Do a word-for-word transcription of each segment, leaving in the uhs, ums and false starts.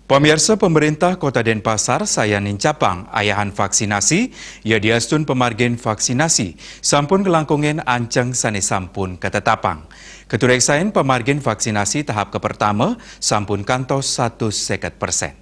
Pamiarsa, pemerintah Kota Denpasar sayan nincapang ayahan vaksinasi, ia diastun pamargin vaksinasi sampun nglangkungin anceng sane sampun katetapang. Katureksain pamargin vaksinasi tahap kapertama sampun kantos satus seket persen.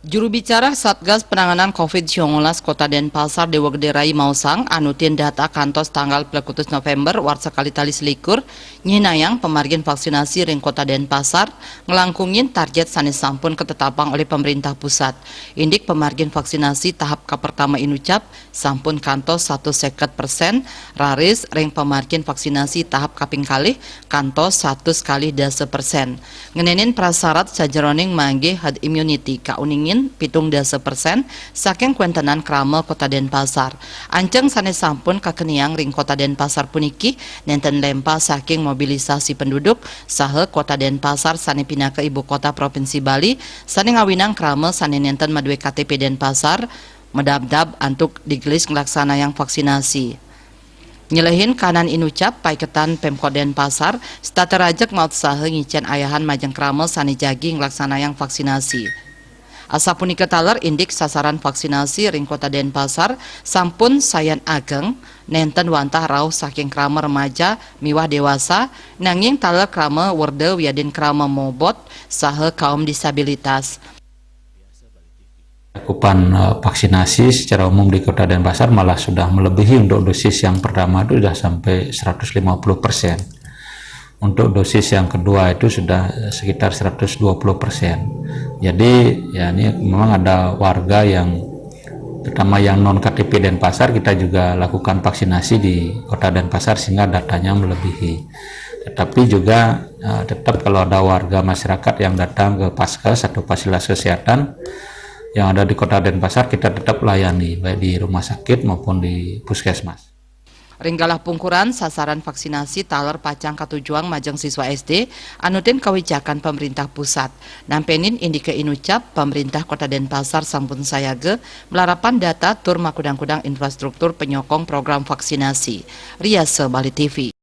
Juru bicara Satgas Penanganan covid sembilan belas Kota Denpasar, Dewa Gede Rai, maosang, anutin data kantos tanggal pelekutus November warsa kalih tali selikur, nyihnayang pamargin vaksinasi ring Kota Denpasar nglangkungin target sane sampun katetapang olih pemerintah pusat. Indik pamargin vaksinasi tahap kapertama inucap sampun kantos satus seket persen, raris ring pamargin vaksinasi tahap kaping kalih kantos satus kalih dasa persen. Ngenenin prasarat sajeroning manggih herd immunity kauningin pitung dasa persen saking kwentenan krama Kota Denpasar. Anceng sane sampun kakeniang ring Kota Denpasar puniki nenten lempa saking mobilisasi penduduk saha Kota Denpasar sane pinaka ibu kota Provinsi Bali sane ngawinang krama sane nenten madue K T P Denpasar, madabdab antuk digelis nglaksanayang vaksinasi. Nyelehin kanan inucap, paiketan Pemkot Denpasar setata rajeg mautsaha ngicen ayahan majeng krama sane jagi nglaksanayang vaksinasi. Asapunika taler indik sasaran vaksinasi ring Kota Denpasar sampun sayan ageng, nenten wantah rauh saking krama remaja miwah dewasa, nanging taler krama werda wiadin krama mobot saha kaum disabilitas. Cakupan eh, vaksinasi secara umum di Kota Denpasar malah sudah melebihi, untuk dosis yang pertama itu sudah sampai seratus lima puluh persen. Untuk dosis yang kedua itu sudah sekitar seratus dua puluh persen. Jadi, ya, ini memang ada warga yang, terutama yang non K T P Denpasar, kita juga lakukan vaksinasi di Kota Denpasar sehingga datanya melebihi. Tetapi juga eh, tetap kalau ada warga masyarakat yang datang ke Paskes atau fasilitas kesehatan yang ada di Kota Denpasar, kita tetap layani, baik di rumah sakit maupun di puskesmas. Ring galah pungkuran, sasaran vaksinasi taler pacang katujuang majeng siswa S D anutin kawijakan pemerintah pusat. Nampenin indike inucap, pemerintah Kota Denpasar sampun sayaga malarapan data tur makudang-kudang infrastruktur penyokong program vaksinasi. Riasa Bali T V.